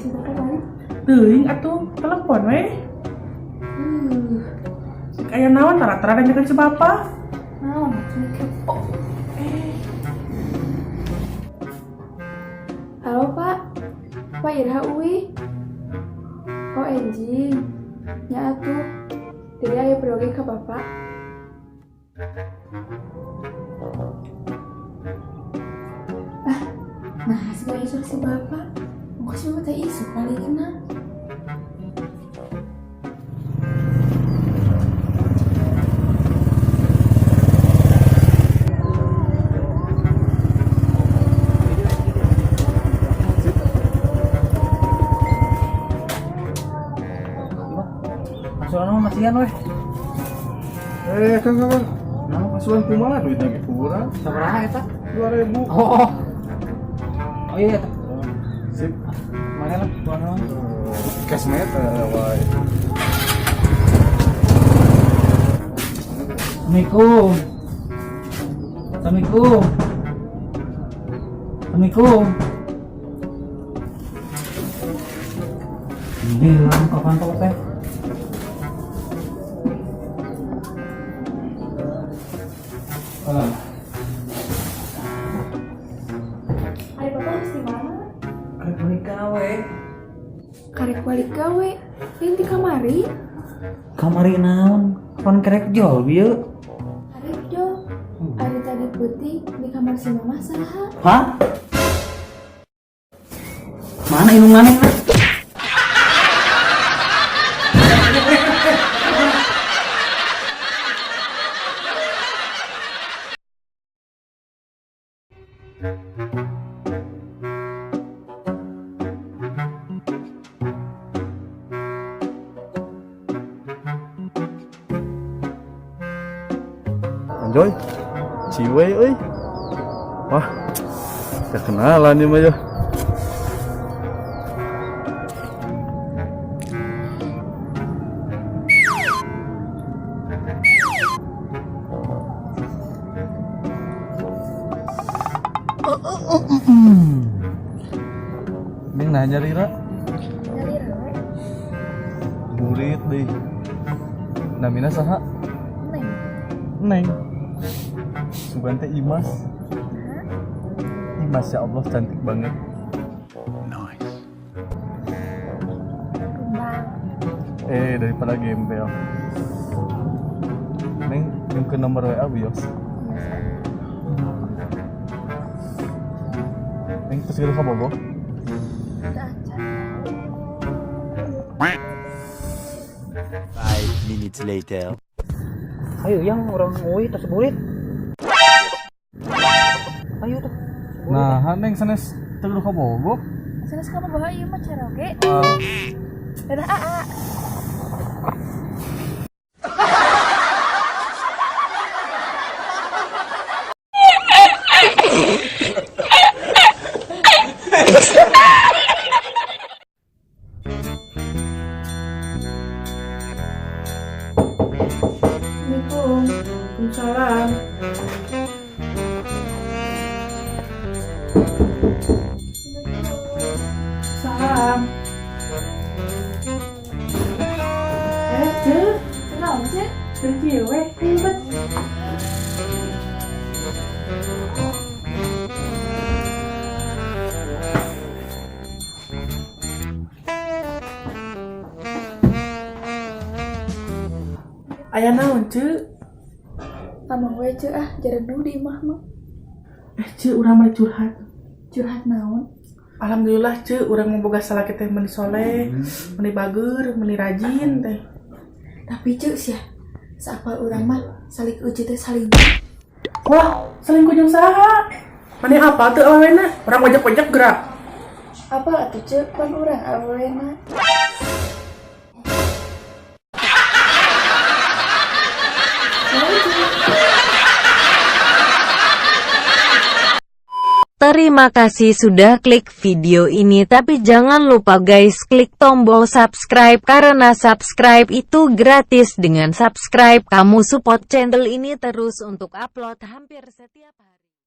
Si bapak balik. Teuing atuh, telepon we. Aya naon tara-tara nanyakeun si bapak? Naon atuh kepo. Eh, Halo Pak. Pak iraha uih? Oh enjing. Nya atuh. Jadi aya peryogi ka bapak. Ah, nah si bapak isuk si bapak. Muka si bapak teh isuk balikna. Soalnya mah masihan weh. Eh, Kang, Kang, Kang. Nah, Masukan kumaha duitnya ge kurang. sabaraha eta? 2000. Oh. Oh iya eta. Sip. Mana lah, tuan naon? Cash meter wae. Assalamualaikum. Assalamualaikum. Assalamualaikum. Hilang kapan kau teh? Ah, Ari bapak geus di mana? karek balik gawe. Karek balik gawe. Lain ti kamari. Kamari naon? Kapan kerek jol bieu? Karek jo. Ari tadi peuting di kamar si mama saha? Hah? Mana indung maneh? Enjoy. Ciwe euy. Wah. Ya kenalan nih mah ya. Neng nanya Rira, Nyalira we. burit deh. Namina saha? Neng. Neng. Sugan teh Imas. Imas ya Allah cantik banget. Kembang. Eh daripada gembel. Neng, yang ke nomor WA bios. Neng terus gitu kabogoh. Acan. 5 minutes later. Ayo yang orang uwi tos burit. Ayo tuh. Nah, Neng sanes teu kabogoh. Sanes kamu bawa ieu mah caroge. Ah, Dadah aa. Assalamualaikum. Waalaikumsalam. Salam. Eh, Ceu, Naon sih? teu kieu we. Ribet. Aya naon, Ceu? Amang we ceu ah, jareduh di imah mah. Eh, Ceu, urang mah curhat. Curhat naon? Alhamdulillah, Ceu, urang mah boga salaki teh meuni soleh, meuni bager, meuni rajin teh. Tapi ceu sia, saapal urang mah salik uji teh salingkuh. Wah, selingkuh jeung saha? Maneh apa teu awewena? Urang wajak-wajak gerak. Apal atuh ceu, pan urang awewena. Terima kasih sudah klik video ini, tapi jangan lupa guys klik tombol subscribe karena subscribe itu gratis. Dengan subscribe kamu support channel ini terus untuk upload hampir setiap hari.